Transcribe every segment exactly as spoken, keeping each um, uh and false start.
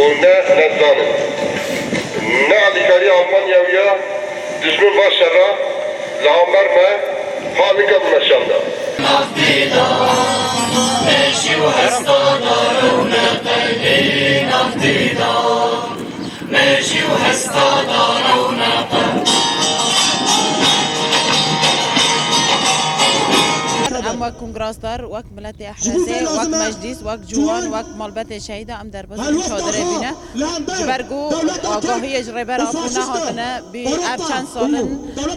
û ne nezan in. Ne alîkariya Almanya û ya dijmin va şera li hember me ha nika bûne şanda. Em wek kongrasdar, wek miletê Ehrezê, wek meclîs, wek ciwan, wek malbetê şehîda em derbasî çadirê bîne. Ji ber ku agahiyê ji Rêber Apo nehatine, bi ev çend sal in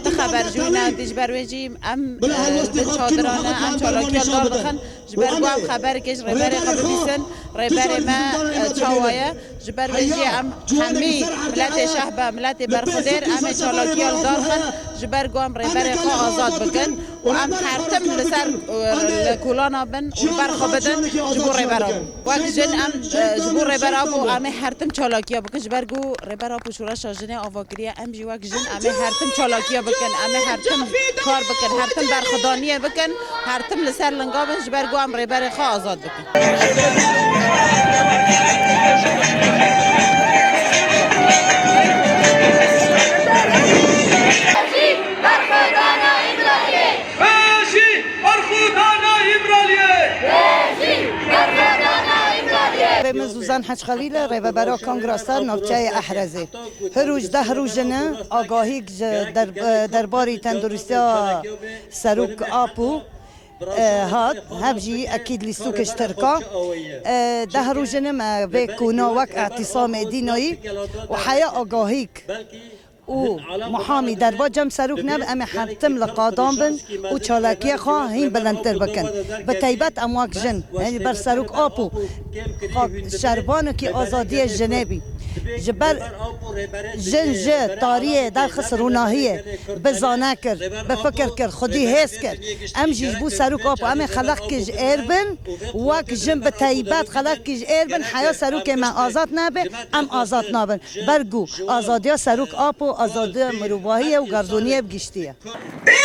ti xeber ji wî nehatî, ji ber wê jî em, e, di çadira ne, em çalakiya li dar dixin, ji ber ku em xeberekê ji Rêberê xwe bibîsin, Rêberê me, e, çawa ye. Ji ber vê jî em hemî miletê şehbe, miletê berxwedêr, em ê çalakiya li dar xin, ji ber ku em Rêberê xwe azad bikin û em her tim li ser, e, li kolana bin û li ber xwe bidin ji bo Rêber Apo. Wek jin em, e, ji bo Rêber Apo em ê her tim çalakiya bikin, ji ber ku Rêber Apo şoreşa jinê ava kiriye, em jî wek jin em ê her tim çalakiya bikin, em ê her tim kar bikin, her tim berxwedaniyê bikin, her tim li ser linga bin, ji ber ku em Rêberê xwe azad bikin. Berxwedana Îmraliyê! Vejî berxwedana Îmraliyê! Vejî berxwedana Îmraliyê! Rêberê me Zûzan Hecxelî li rêvebera Kongrasa navçeyê Ehrezê. Hi roj deh roj in agahîk ji der-, derbarî tenduristiya Serok Apo, e, hat, hev jî ekîd lîstok ji Tirka. E, deh roj in me vê kona wek îtîsamê dînayî û heya agahîk û muhamî derba cem Serok nebe, em ê her tim li qadan bin û çalakiyê xwe hîn bilindtir bikin. Bi taybet em wek jin, yanî ber Serok Apo, xwe şervanekî azadiyê jinê bî. Ji ber jin ji tariyê derxist rûnahiyê, bi zane kir, bi fikir kir, xwedî hêz kir. Em jî ji bo Serok Apo, em ê xelekî ji êr bin, wek jin bi taybet xelekî ji êr bin, heya Serokê me azad nebe, em azad nabin. Ber ku azadiya Serok Apo, azadiya mirovahî ye û gerdûniyê bi giştî ye. Bê